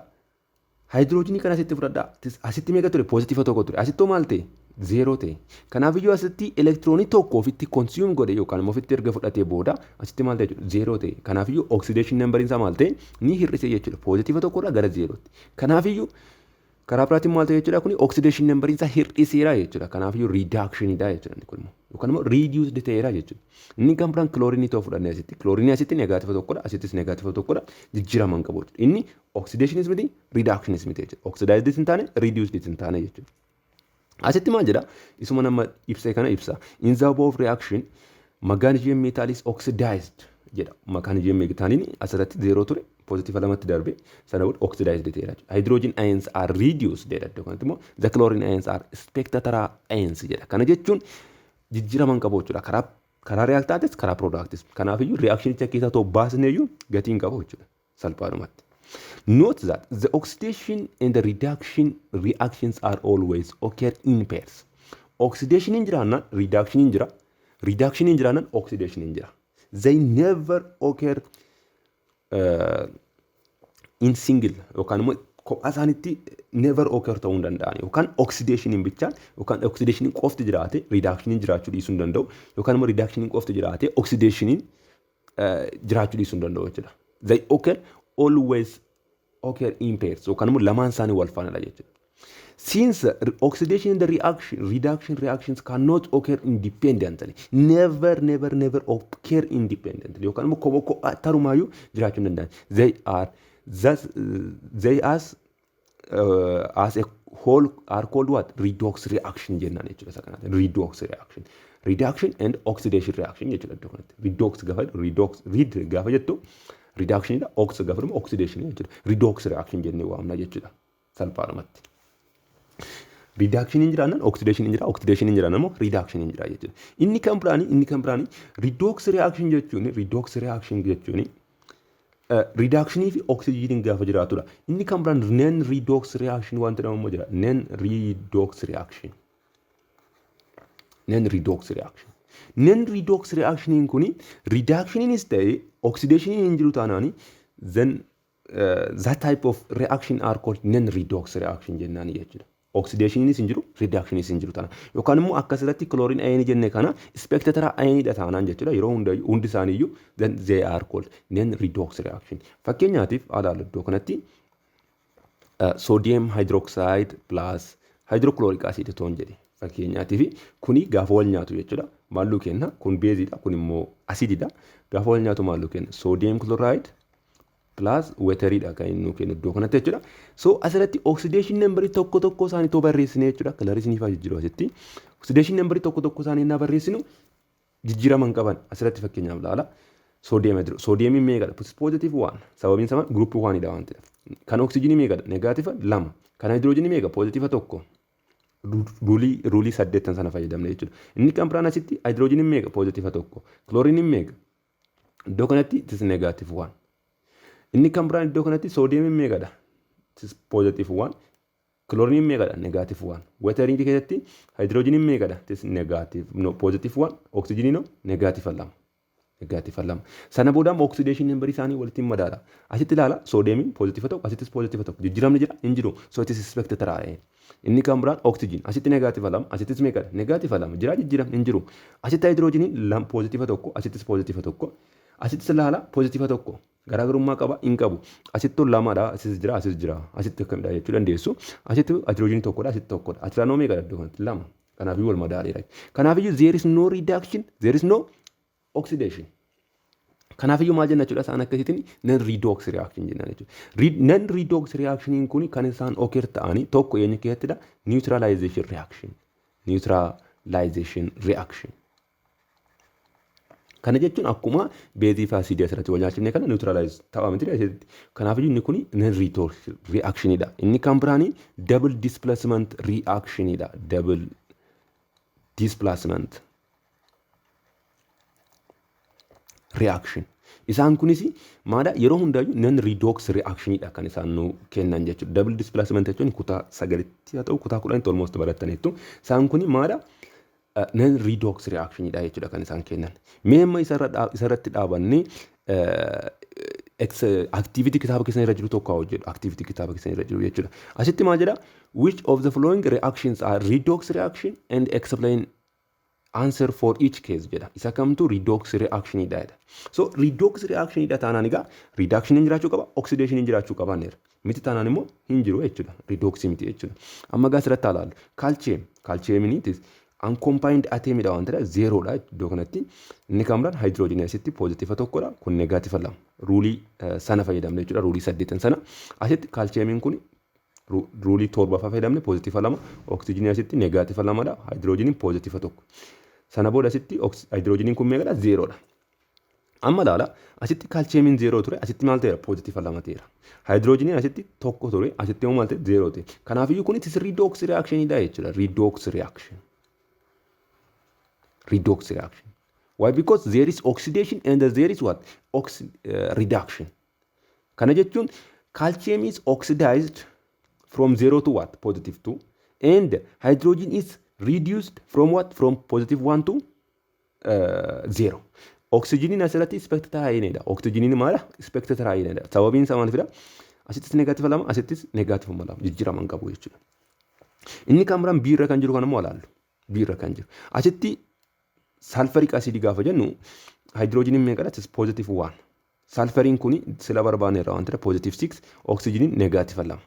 Haayidroojinii kana asitti fudhadhaa. Asitti meeqa ture? Positive 1 ture. Asittoo maal ta'e? Zero ta'e. Kanaafiyyuu asitti elektiroonii tokko ofitti consume godhe yookaan immoo ofitti erga fudhatee booda asitti maal ta'e jechuudha? Zero ta'e. Kanaafiyyuu oxidation numberiin isaa maal ta'e? Ni hir'ise jechuudha. Positive 1rraa gara zerotti. Kanaafiyyuu karaa biraatiin maal ta'e jechuudha? Kuni oxidation numberiin isaa hir'iseera jechuudha. Kanaafiyyuu reductionidha jechuudha inni kun immoo. Yookaan immoo reduced ta'eera jechuudha. Inni kan biraan kiloorinii ta'uu fudhannee asitti. Kiloorinii asitti negative 1dha. Asittis negative 1dha. Jijjiirama hin qabu jechuudha. Inni oxidationis miti, reductionis miti jechuudha. Oxidized hin taane, reduced hin taane jechuudha. Asitti maal jedha? Isuma nama ibsee kana ibsa. "In the above reaction, magnesium metal is oxidized" jedha. Magnesium metaliin asirratti zero ture, positive 2tti darbe, sana booda oxidized ta'eera jechuudha. "Hydrogen ions are reduced" jedha. Iddoo kanatti immoo "the chlorine ions are spectator ions" jedha. Kana jechuun jijjiirama hin qabu jechuudha. Karaa reactantis, karaa productis. Kanaafiyyuu reactionicha keessaa ta'u baasneeyyuu gatii hin qabu jechuudha. Salphaadhumatti. "Note that the oxidation and the reduction reactions are always occur in pairs." Oxidation hin jiraannaan reduction hin jira. Reduction hin jiraannaan oxidation hin jira. They never occur in single yookaan immoo kophaa isaaniitti never occur ta'uu hin danda'an, yookaan oxidation bichaan yookaan oxidation qofti jiraate reduction jiraachuu dhiisuu hin danda'u, yookaan immoo reduction qofti jiraate oxidation jiraachuu dhiisuu hin danda'u jechuudha. They occur always occur in pairs yookaan immoo lamaan isaanii wal faanadha jechuudha. Since oxidation and the reaction, reduction reactions cannot occur independently, never, never, never occur independently yookaan immoo kophaa kophaa tarumaayyuu jiraachuu hin danda'an. They are Thus they as a whole are called what? Redox reaction jennaan jechuudha isa kanatti. Redox reaction. Reduction and oxidation reaction jechuudha iddoo kanatti. Redox gaafa redox read gaafa jettu reductionidha. Ox gaafa immoo oxidation jechuudha. Redox reaction jennee waamna jechuudha salphaadhumatti. Reduction hin jiraannaan oxidation hin jira, oxidation hin jiraannaan immoo reduction hin jira jechuudha. Inni kan biraanii redox reaction jechuun reductionii fi oxygen gaafa jiraatudha. Inni kan biraan non redox reaction wanti jedhamu immoo jira. Non redox reaction. Non redox reaction. Non redox reactioniin kuni reductioniinis ta'e oxidationiin hin jiru taanaani, then that type of reaction are called non redox reaction jennaani jechuudha. Oxidationiinis hin jiru, reductioniinis hin jiru taanaan. Yookaan immoo akkasirratti chlorine ionii jenne kana spectator ioniidha taanaan jechuudha. Yeroo hunda hundi isaaniiyyuu, then they are called non redox reaction. Fakkeenyaatiif alaalu, iddoo kanatti sodium hydroxide plus hydrochloric acid toon jedhe fakkeenyaatiif, kuni gaafa wal nyaatu jechuudha. Maalluu kenna? Kun beeziidha, kun immoo asiididha. Gaafa wal nyaatu maalluu kenna? Sodium chloride plus wateriidha kan inni nuu kennu iddoo kanatti jechuudha. So asirratti oxidation numberii tokko tokko isaanii too barreessine jechuudha. Colorii isiniif haa jijjiiru asitti. Oxidation numberii tokko tokko isaanii innaa barreessinu jijjiirama hin qaban. Asirratti fakkeenyaaf ilaala. Sodium sodiumiin meeqadha? Positive one. Sababiin isaa groupii oneidha waan ta'eef. Kan oksijiinii meeqadha? Negative 2. Kan hydrogenii meeqa? Positive 1. Ruleii saddeettan sana fayyadamne jechuudha. Inni kan biraan asitti hydrogeniin meeqa? Positive 1. Chlorineiin meeqa? Iddoo kanatti it is negative one. Inni kan biraan iddoo kanatti sodiumiin meeqadha? It is positive one. Chlorineiin meeqadha? Negative one. Waterii keessatti hydrogeniin meeqadha? It is negative, no, positive one. Oksijiniin no negative 2. Negative 2. Sana booda immoo oxidation numberii isaanii walitti madaala. Asitti ilaala, sodiumiin positive 1, asittis positive 1. Jijjiiramni jira? Hin jiru. So it is spectator ion. Inni kan biraan oxygen asitti negative 2, asittis meeqadha? Negative 2. Jira jijjiiramni? Hin jiru. Asitti hydrogeniin positive 1, asittis positive 1. Asittis ilaala, positive 1. Garaagarummaa qaba? Hin qabu. Asitti lamadha, asis jira, asis jira. Asitti akkamidha jechuu dandeessu. Asitti hydrogenii tokkodha, asitti tokkodha. Asirraa noo meeqadha iddoo kanatti? Lama. Kanaafiyyuu wal madaaleera. Kanaafiyyuu there is no reduction, there is no oxidation. Kanaafiyyuu maal jenna jechuudha? Isaan akkasiitiin non redox reaction jenna jechuudha. Non redox reactioniin kun kan isaan occur ta'anii tokko eenyu keessattidha? Neutralization reaction. Neutralization reaction. Kana jechuun akkuma beezii fi asiidii asirratti wal nyaachifne kana neutralize ta'a miti asitti. Kanaafiyyuu inni kun non redox reactionidha. Inni kan biraanii double displacement reactionidha. Double displacement reaction. Isaan kunis maadha? Yeroo hundaayyuu non redox reactionidha kan isaan nu kennan jechuudha. Double displacement jechuun kutaa 9tti haa ta'u kutaa 10tti almost barattaniittu. Isaan kuni maadha? Non redox reactionidha jechuudha kan isaan kennan. Mee amma isarratti dhaabannee activity kitaaba keessan irra jiru tokko haa hojjedhu. Activity kitaaba keessan irra jiru jechuudha. Asitti maal jedha? Which of the following reactions are redox reaction and explain answer for each case jedha. Isa kamtu redox reactionidha jedha. So redox reactionidha taanaan egaa reduction jiraachuu qaba, oxidation jiraachuu qaba neera. Miti taanaan immoo hin jiru jechuudha. Redox miti jechuudha. Amma gaa asirratti haa ilaallu. Calcium. Calciumiin uncombined atomidha waan ta'eef zerodha iddoo kanatti. Inni kan biraan hydrogenii asitti positive 1dha. Kun negative 2. Ruleii sana fayyadamne jechuudha. Ruleii saddeetan sana. Asitti calciumiin kun ruleii torbaffaa fayyadamne, positive 2. Oksijiinii asitti negative 2dha. Hydrogeniin positive 1. Sana booda asitti hydrogeniin kun meeqadha? Zerodha. Amma ilaala, asitti calciumiin zero ture, asitti maal ta'eera? Positive 2 ta'eera. Hydrogeniin asitti 1 ture, asitti immoo maal ta'e? Zero ta'e. Kanaafiyyuu kun itti redox reactionidha jechuudha. Redox reaction. Redox reaction. Why? Because there is oxidation and there is what? Reduction. Kana jechuun calcium is oxidized from 0 to what? Positive 2. And hydrogen is reduced from what? From positive 1 to 0. Oxygeniin asirratti spectator ionidha. Oxygeniin maala? Spectator ionidha. Sababiin isaa maalifidha? Asittis negative 2, asittis negative 2, jijjiirama hin qabu jechuudha. Inni kan biraan biirra kan jiru kan immoo ilaallu. Biirra kan jiru. Asitti sulfuric acidii gaafa jennu hydrogeniin meeqadha? Asis positive 1. Sulfuriin kun sila barbaanne irraa waan ta'eef positive 6, oxygeniin negative 2.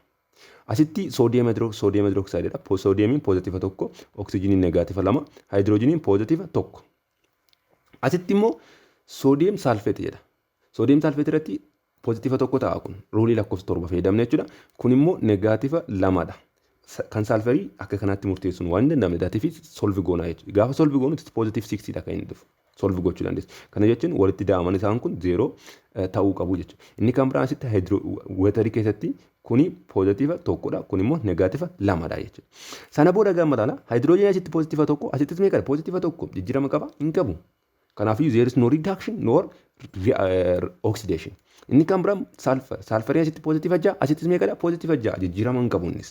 Asitti sodium hydroxideidha. Sodiumiin positive 1, oxygeniin negative 2, hydrogeniin positive 1. Asitti immoo sodium sulfate jedha. Sodium sulfate irratti Positive 1 ta'a kun. Ruleii lakkoofsa 7 fayyadamne jechuudha. Kun immoo negative 2dha. Kan sulfurii akka kanaatti murteessuun waan hin danda'amne daatii fi solve goonaa jechuudha. Gaafa solve goonu positive 6dha kan inni dhufu. Solve gochuu dandeessu. Kana jechuun walitti da'aman isaan kun 0 ta'uu qabu jechuudha. Inni kan biraan asitti waterii keessatti kuni positive 1dha. Kun immoo negative 2dha jechuudha. Sana booda gama ilaala. Haayidroojinii asitti positive 1, asittis meeqadha? Positive 1. Jijjiirama qaba? Hin qabu. Kanaafuu there is no reduction nor oxidation. Inni kan biraan sulfur. Sulfurii asitti positive 6, asittis meeqadha? Positive 6. Jijjiirama hin qabu innis.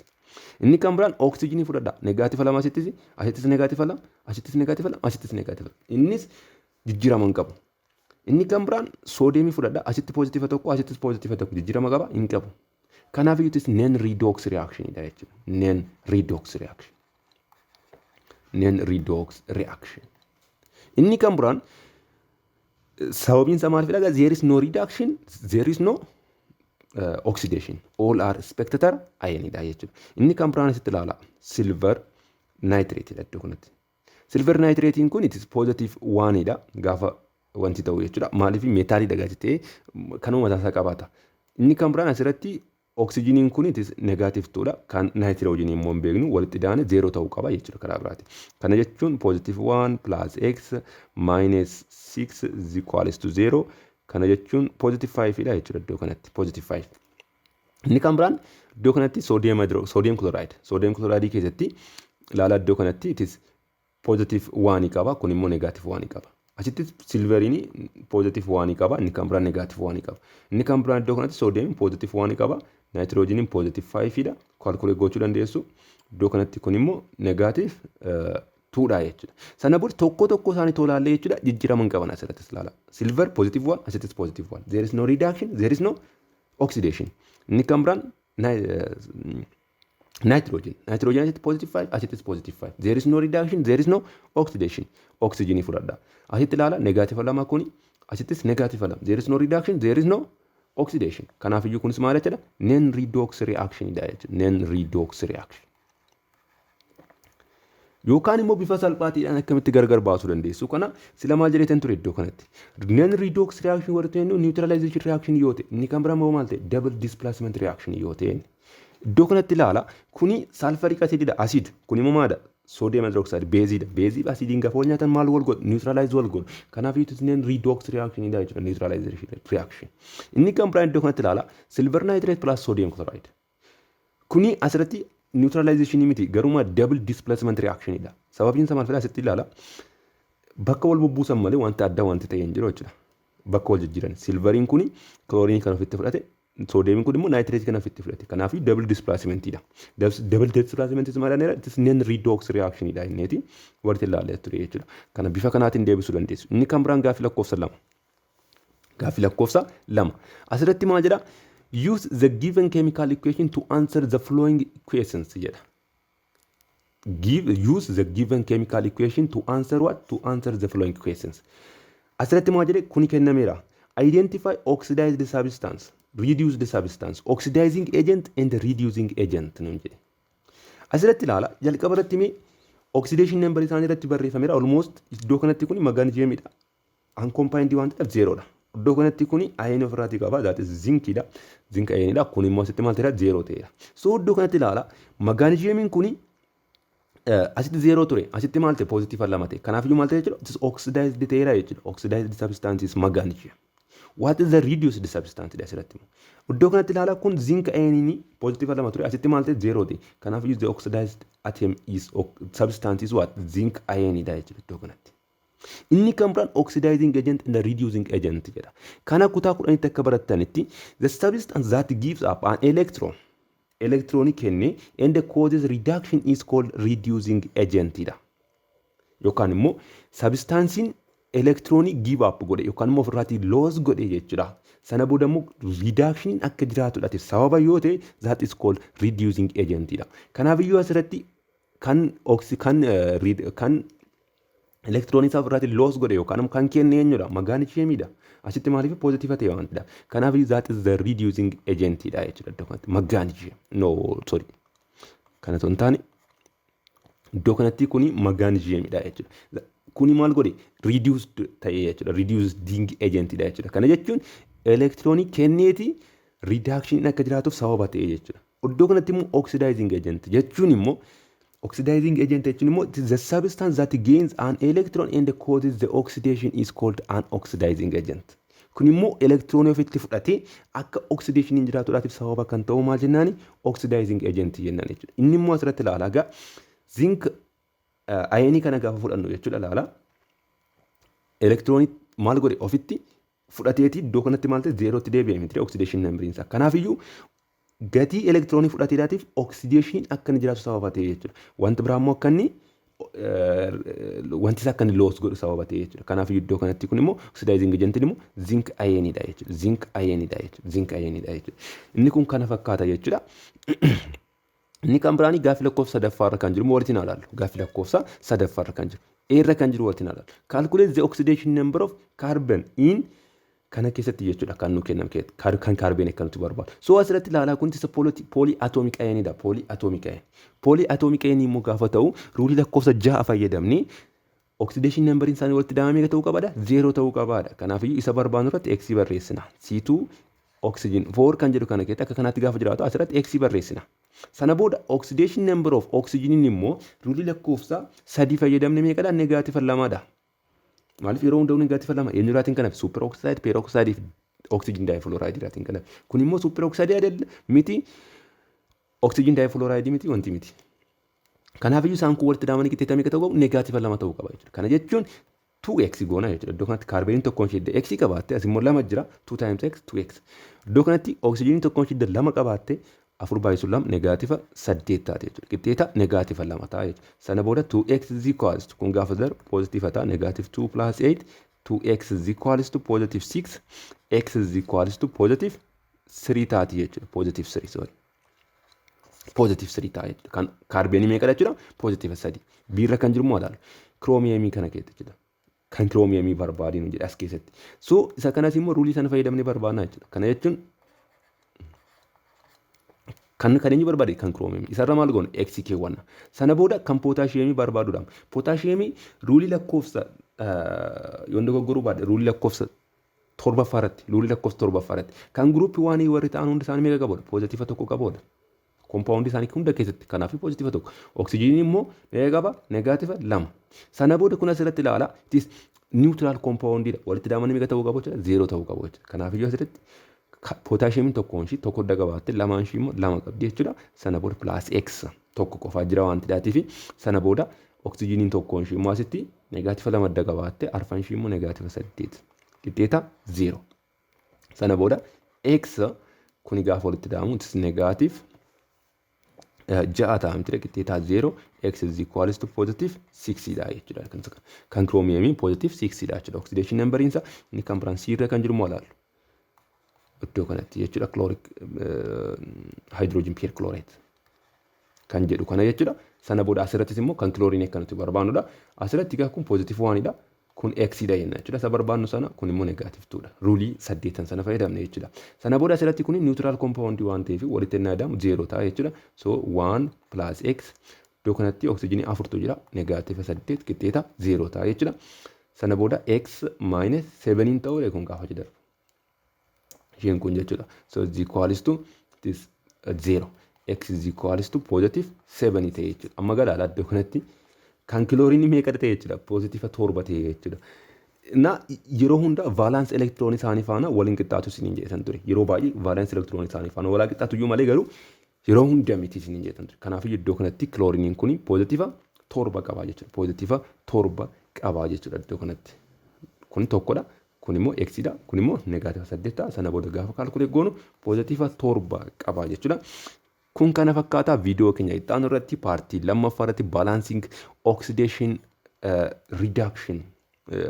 Inni kan biraan oksijiinii fudhadha. Negative 2 asittis, asittis negative 2, asittis negative 2, asittis negative 2. Innis jijjiirama hin qabu. Inni kan biraan soodiyeemii fudhadha. Asitti positive 1, asittis positive 1. Jijjiirama qaba? Hin qabu. Kanaaf iyyuu non redox reaction dha jechuudha. Non redox reaction. Non redox reaction. Inni kan biraan sababiin isaa maal fedha? There is no reduction, there is no oxidation. All are spectator ionidha jechuudha. Inni kan biraan asitti ilaala. Silver nitrate dha iddoo kanatti. Silver nitratein kun it is positive 1dha gaafa wanti ta'u jechuudha. Maaliif? Metalii dhagaati ta'ee kanuma mataa isaa qabaata. Inni kan biraan asirratti oksijiniin kun it is negative 2dha. Kan naayitiroojiinii immoo hin beeknu, walitti daane 0 ta'uu qaba jechuudha karaa biraati. Kana jechuun positive 1 plus x minus 6 is equals to 0. Kana jechuun positive 5 dha jechuudha iddoo kanatti, positive 5. Inni kan biraan iddoo kanatti sodium chloride. Sodium chloride keessatti ilaala, iddoo kanatti it is positive 1 qaba, kun immoo negative 1 qaba. Asitti silveriin positive 1 qaba, inni kan biraan negative 1 qaba. Inni kan biraan iddoo kanatti soodiyeemiin positive 1 qaba, naayitiroojiiniin positive 5 dha. Calculate gochuu dandeessu. Iddoo kanatti kun immoo negative 2dha jechuudha. Sana booda tokko tokko isaanii tolaallee jechuudha, jijjiirama hin qaban asirrattis ilaala. Silver positive 1, asittis positive 1. There is no reduction, there is no oxidation. Inni kan biraan nitrogen. Nitrogen asitti positive 5, asittis positive 5. There is no reduction, there is no oxidation. Oxygenii fudhadha. Asitti ilaala, negative 2 kuni, asittis negative 2. There is no reduction, there is no oxidation. Kanaafiyyuu kunis maal jechuudha? Non redox reaction dha jechuudha. Non redox reaction. Yookaan immoo bifa salphaatiidhaan akkamitti gargar baasuu dandeessu? Kana sila maal jedheetan ture iddoo kanatti? Non redox reaction warri ta'e neutralization reaction yoo ta'e, inni kan biraa immoo maal ta'e? Double displacement reaction yoo ta'e. Iddoo kanatti ilaala, kuni sulfuric acididha, acid. Kun immoo maadha? Sodium hydroxide baseiidha. Baseii fi acidiin gaafa wal nyaatan maal wal godhu? Neutralize wal godhu. Kanaaf iyyuu non redox reaction dha jechuudha, neutralization reaction. Inni kan biraan iddoo kanatti ilaala, silver nitrate plus sodium chloride. Kuni asirratti neutralization miti, garuma double displacement reaction dha. Sababiin isaa maal fedha? Asitti ilaala. Bakka wal bubbuusan malee wanta addaa wanti ta'e hin jiru jechuudha. Bakka wal jijjiiran. Silveriin kuni chlorineii kan ofitti fudhate, soodiyeemiin kun immoo nitrateii kan ofitti fudhate. Kanaaf double displacement dha. Double displacement maal jedhaniira? It is non redox reaction dha inneeti walitti ilaalee ture jechuudha. Kana bifa kanaatiin deebisuu dandeessu. Inni kan biraan gaaffii lakkoofsa 2. Gaaffii lakkoofsa 2. Asirratti maal jedha? "Use the given chemical equation to answer the following questions" jedha. Use the given chemical equation to answer what? To answer the following questions. Asirratti maal jedhe? Kuni kennameera. Identify oxidized substance, reduced substance, oxidizing agent and reducing agent nuun jedhe. Asirratti ilaala, jalqaba irratti mee oxidation number isaanii irratti barreeffameera. Almost iddoo kanatti kuni magnesiumidha. Uncombined waan ta'eef 0dha. Iddoo kanatti kuni ionii ofirraatii qaba. That is zinciidha. Zinc ioniidha. Kun immoo asitti maal ta'eera? 0 ta'eera. So iddoo kanatti ilaala. Magnesiumiin kuni asitti 0 ture. Asitti maal ta'e? Positive 2 ta'e. Kanaafiyyuu maal ta'e jechuudha? It is oxidized ta'eera jechuudha. Oxidized substance is magnesium. What is the reduced substance dha asirratti immoo? Iddoo kanatti ilaala, kun zinc ioniin positive 2 ture. Asitti maal ta'e? 0 ta'e. Kanaafiyyuu the oxidized atom is substance is what? Zinc ioniidha jechuudha iddoo kanatti. Inni kan biraan oxidizing agent and the reducing agent jedha. Kana kutaa 10tti akka barattanitti, the substance that gives up an electron, electronii kenne, and causes reduction is called reducing agent dha. Yookaan immoo substanceiin electronii give up godhe yookaan immoo ofirraatii loss godhe jechuudha. Sana booda immoo reduction akka jiraatudhaatiif sababa yoo ta'e, that is called reducing agent dha. Kanaafiyyuu asirratti kan oxy kan electronii isaa ofirraatii loss godhe yookaan immoo kan kenne eenyudha? Magnesiumiidha. Asitti maaliif? Positive ta'e waan ta'eef. Kanaaf that is the reducing agent dha jechuudha iddoo kanatti. Magnesium. No, sorry. Kana osoo hin taane, iddoo kanatti kuni magnesiumidha jechuudha. Kuni maal godhe? Reduced ta'e jechuudha. Reducing agent dha jechuudha. Kana jechuun Elektiroonii kenneeti reduction akka jiraatuuf sababa ta'e jechuudha. Iddoo kanatti immoo oxidizing agent jechuun immoo the substance that gains an electron and causes the oxidation is called an oxidizing agent. Kun immoo elektiroonii ofitti fudhatee akka oxidationiin jiraatuudhaatiif sababa kan ta'u maal jennaani? Oxidizing agent jennaan jechuudha. Inni immoo asirratti ilaala egaa, zinc ionii kana gaafa fudhannu jechuudha, ilaala. Elektiroonii maal godhe? Ofitti fudhateeti iddoo kanatti maal ta'e? Zeerootti deebi'e miti oxidation numberiin isaa. Kanaafiyyuu gatii elektiroonii fudhateedhaatiif oxidation akka inni jiraatu sababa ta'e jechuudha. Wanti biraa immoo akka inni wanti isaa akka inni loss godhu sababa ta'e jechuudha. Kanaaf iddoo kanatti kun immoo oxidizing agentiin immoo zinc ioniidha jechuudha. Zinc ioniidha jechuudha. Zinc ioniidha jechuudha. Inni kun kana fakkaata jechuudha. Inni kan biraanii gaaffii lakkoofsa sadaffaarra kan jiru walitti ilaallu. Gaaffii lakkoofsa sadaffaarra kan jiru. Eerra kan jiru walitti ilaallu. Calculate the oxidation number of carbon in kana keessatti jechuudha kan nu kennam kan kaarbeen akka nuti barbaadu. So asirratti ilaalaa, kun isa polyatomic ioniidha. Polyatomic ion. Polyatomic ionii immoo gaafa ta'u, ruleii lakkoofsa 6 fayyadamnee oxidation numberiin isaanii walitti daamee meeqa ta'uu qabaadha? Zeeroo ta'uu qabaadha. Kanaafiyyuu isa barbaadnu irratti X barreessina. C2 oxygen 4 kan jedhu kana keessatti akka kanaatti gaafa jiraatu asirratti X barreessina. Sana booda oxidation number of oxygeniin immoo ruleii lakkoofsa 3 fayyadamne meeqadha? Negative 2dha. Maaliif yeroo hundaa'u negative 2? Eenyuraatiin kanaaf? Superoxide, peroxide fi oxygen difluoride irraatiin kanaaf. Kun immoo superoxide adda miti, oxygen difluoride miti, wanti miti. Kanaafiyyuu isaan kun walitti daamanii qixxeetaa meeqa ta'uu qabu? Negative 2 ta'uu qaba jechuudha. Kana jechuun 2x goona jechuudha. Iddoo kanatti kaarbeeniin tokkoon ishee x qabaatte, as immoo lama jira, 2 times x, 2x. Iddoo kanatti oksijiniin tokkoon ishee lama qabaatte, afur baay'isu lama negative 8 taate jechuudha. Qixxeeta negative 2 ta'a jechuudha. Sana booda 2x is equals to, kun gaafa darbu positive ta'a, negative 2 plus 8, 2x is equals to positive 6, x is equals to positive 3 taati jechuudha. Positive 3, sorry. Positive 3 ta'a jechuudha. Kan kaarbeenii meeqadha jechuudha? Positive 3. Biirra kan jiru immoo ilaalu. Chromiumii kana keessa jechuudha. Kan chromiumii barbaadinu jedha as keessatti. So isa kanas immoo ruleii sana fayyadamnee barbaadna jechuudha. Kana jechuun kan eenyu barbaade? Kan chromiumii. Isarra maal goona? X keewwanna. Sana booda kan potassiumii barbaaduudha. Potassiumii ruleii lakkoofsa, yoon dogoggoruu baadhe, ruleii lakkoofsa torbaffaa irratti, ruleii lakkoofsa torbaffaa irratti kan groupii oneii warri ta'an hundi isaanii meeqa qabuudha? Positive 1 qabuudha. Compoundii isaanii hunda keessatti, kanaaf positive 1. Oksijiiniin immoo meeqa qaba? Negative 2. Sana booda kun asirratti ilaala. It is neutral compoundiidha. Walitti daamanii meeqa ta'uu qabu jechuudha? Zeeroo ta'uu qabu jechuudha. Kanaaf iyyuu asirratti potassiumiin tokkoon ishii tokko adda qabaatte, lamaan ishii immoo lama qabdi jechuudha. Sana booda plus X tokko qofaa jira waan ta'eef, sana booda oksijiiniin tokkoon ishii immoo asitti negative 2 adda qabaatte, arfan ishii immoo negative 8 qixxeeta zeeroo. Sana booda X kuni gaafa walitti daamu negative 6 ta'a miti, qixxeetaa zeeroo, x is equals to positive 6 dha jechuudha. Kan chromiumii positive 6 dha jechuudha. Oxidation numberiin isaa inni kan biraan C irra kan jiru immoo ilaallu. Iddoo kanatti jechuudha, chloric, hydrogen perchlorate kan jedhu kana jechuudha. Sana booda asirrattis immoo kan chlorine akka nuti barbaannudha. Asirratti egaa kun positive 1dha. Kun x dha jenna jechuudha. Isa barbaannu sana kun immoo negative 2dha. Ruleii saddeetan sana fayyadamne jechuudha. Sana booda asirratti kun neutral compound waan ta'eef walitti inni adamu zeeroo ta'a jechuudha. So 1 plus x, iddoo kanatti oksijiinii afurtu jira, negative 8 qixxeeta zeeroo ta'a jechuudha. Sana booda x minus 7 ta'uu kun gaafa darbu. Isheen kun jechuudha. So is equals to this 0. X is equals to positive 7 ta'e jechuudha. Amma galaala, iddoo kanatti kan kilooriinii meeqa ta'e jechuudha? Positive 7 ta'e jechuudha. Na yeroo hunda valence elektiroonii isaanii faana waliin qixxaatu isiniin jedhan ture. Yeroo baay'ee valence elektiroonii isaanii faana walaa qixxaatu iyyuu malee garuu yeroo hunda miti isiniin jedhan ture. Kanaafuu iddoo kanatti kilooriiniin kun positive 7 qabaa jechuudha. Positive 7 qabaa jechuudha iddoo kanatti. Kun tokkodha. Kun immoo x dha. Kun immoo negative 8 ta'a. Sana booda gaafa calculate goonu positive 7 qabaa jechuudha. Kun kana fakkaataa. Viidiyoo keenya itti aanu irratti partii lammaffaa irratti reduction,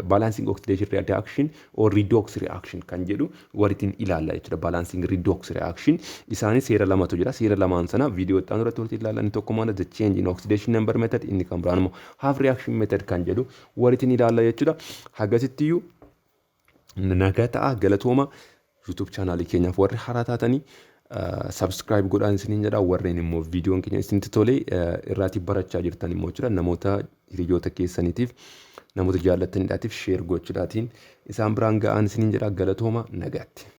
balancing oxidation reduction or redox reaction kan jedhu walitiin ilaalla jechuudha. Balancing redox reaction isaanis seera lamatu jira. Seera lamaan sana viidiyoo itti aanu irratti walitti ilaalla. Inni tokko maal? The change in oxidation number method. Inni kan biraan immoo half reaction method kan jedhu walitiin ilaalla jechuudha. Hagasittiyyuu nagaa ta'a, galatooma. YouTube channelii keenyaaf warri haaraa taatanii subscribe godhaan isiniin jedha. Warreen immoo viidiyoon keenya isinitti tolee irraatii barachaa jirtan immoo jechuudha, namoota hiriyoota keessaniitiif, namoota jaallatanidhaatiif share gochuudhaatiin isaan biraan ga'aan isiniin jedha. Galatooma, nagaatti.